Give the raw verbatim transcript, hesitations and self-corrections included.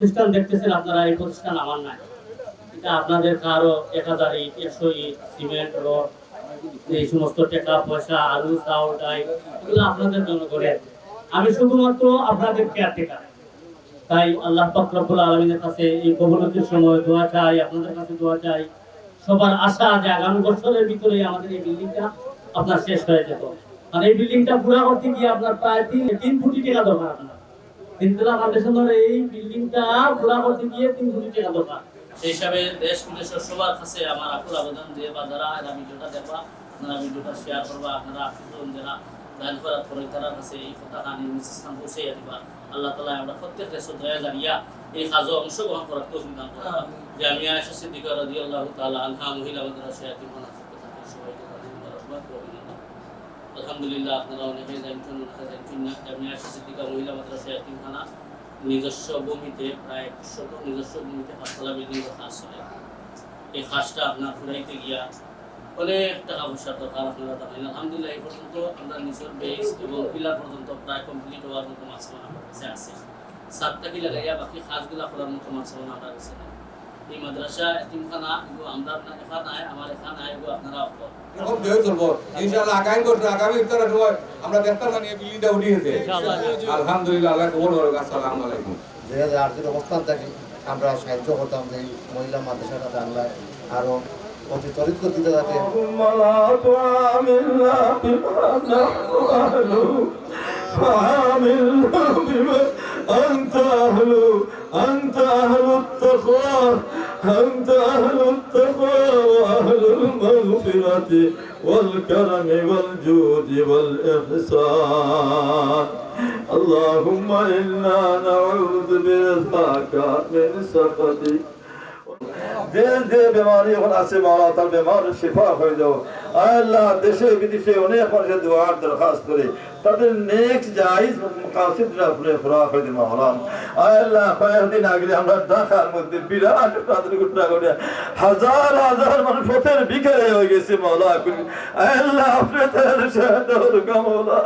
প্রতিষ্ঠান দেখতেছেন আপনারা, এই প্রতিষ্ঠান আমার নয়, এটা আপনাদের কারো এক হাজার ইট, একশো ইট, সিমেন্ট, রড, এই সমস্ত টাকা পয়সা, আলু, চাউল, ডাল, এগুলো আপনাদের জনগণের। আমি শুধুমাত্র আপনাদের কেয়ারটেকার। তাই আল্লাহ পাক রব্বুল আলামিনের কাছে এই কবুলতির সময় দোয়া চাই, আপনাদের কাছে দোয়া চাই, সবার আশা যে আগামী বছরের ভিতরে আমাদের এই বিল্ডিংটা আপনার শেষ হয়ে যেত। আর এই বিল্ডিংটা পুরা করতে গিয়ে আপনার প্রায় তিন তিন কোটি টাকা দরকার আপনার। তিনতলা ফাউন্ডেশনের এই বিল্ডিংটা পুরা করতে গিয়ে তিন কোটি টাকা দরকার। সেই হিসাবে দেশ বিদেশের সবার কাছে আমার আকুল আবেদন যে বা যারা এরা ভিডিওটা দেখবা, আপনারা ভিডিওটা শেয়ার করবা, আপনারা আত্মীয় স্বজন যারা দান করার পরে তারা কাছে এই কথা কানে মিসেস খান পৌঁছাইয়া দিবা। আল্লাহ তাআলা আমরা প্রত্যেককে সদকায়ে জারিয়া এই কাজে অংশগ্রহণ করার তৌফিক দান করুন। আমিন। জামিয়া আয়েশা সিদ্দিকা রাদিয়াল্লাহু তাআলা আনহা মহিলা মাদ্রাসা এতিমখানা পক্ষ থেকে সবাইকে জানাই মুবারকবাদ ও অভিনন্দন। আলহামদুলিল্লাহ, আপনারা অনেকে জানছেন, অনেকে জানছেন না, জামিয়া আয়েশা সিদ্দিকা মহিলা মাদ্রাসা এতিমখানা নিজস্ব ভূমিতে, প্রায় একশো, নিজস্ব ভূমিতে পাঁচতলা বিল্ডিং কাজ চলে। এই কাজটা আপনার ফুরাইতে গিয়া অনেক টাকা পয়সার দরকার, আপনারা জানেন। আলহামদুলিল্লাহ, এই পর্যন্ত আমরা নিজের বেস এবং পিলার পর্যন্ত প্রায় কমপ্লিট হওয়ার মতো মাল সামান আমার কাছে আছে। ছাদ থাকি লাগাইয়া বাকি কাজগুলা করার মতো মাল সামান আমার কাছে নাই। এই মাদ্রাসা এতিমখানা এগু আমরা না, একা নাই, আমার একা নাই, এগু আপনারা অকল। এরকম দিয়ে চলবো। ইনশাআল্লাহ, আগামী বছর, আগামী ইফতারের সময় আমরা দেখতাম মানে এই বিল্ডিংটা উঠি গেছে। ইনশাআল্লাহ। আলহামদুলিল্লাহ, আল্লাহ কবুল করুক। আসসালামু আলাইকুম। যে আর্থিক অবস্থান থাকি আমরা সাহায্য করতাম যে এই মহিলা মাদ্রাসাটা জানলায় আরো অতি ত্বরিত গতিতে যাতে اللهم لا تعاملنا بما نحن أهله، فعاملنا بما أنت أهله، أنت أهل التقوى، أنت أهل التقوى وأهل المغفرة والكرم والجود والإحسان. اللهم إنا نعوذ برضاك من سخطك. যে যে বেমারি অখন আছে মাওলা, তার বেমার শিফা করে দাও। আয় আল্লাহ, দেশে বিদেশে অনেক মানুষে দোয়ার দরখাস্ত করে, তাদের নেক জায়েজ মাকাসিদ আপনি পুরা করে দিন মাওলা। আয় আল্লাহ, কয়েকদিন আগে আমরা ঢাকার মধ্যে বিরাট একটা দুর্ঘটনা ঘটে, হাজার হাজার মানুষ পথের ভিখারি হয়ে গেছে মাওলা। আয় আল্লাহ, আপনি তাদের সহায়তা করুন মাওলা।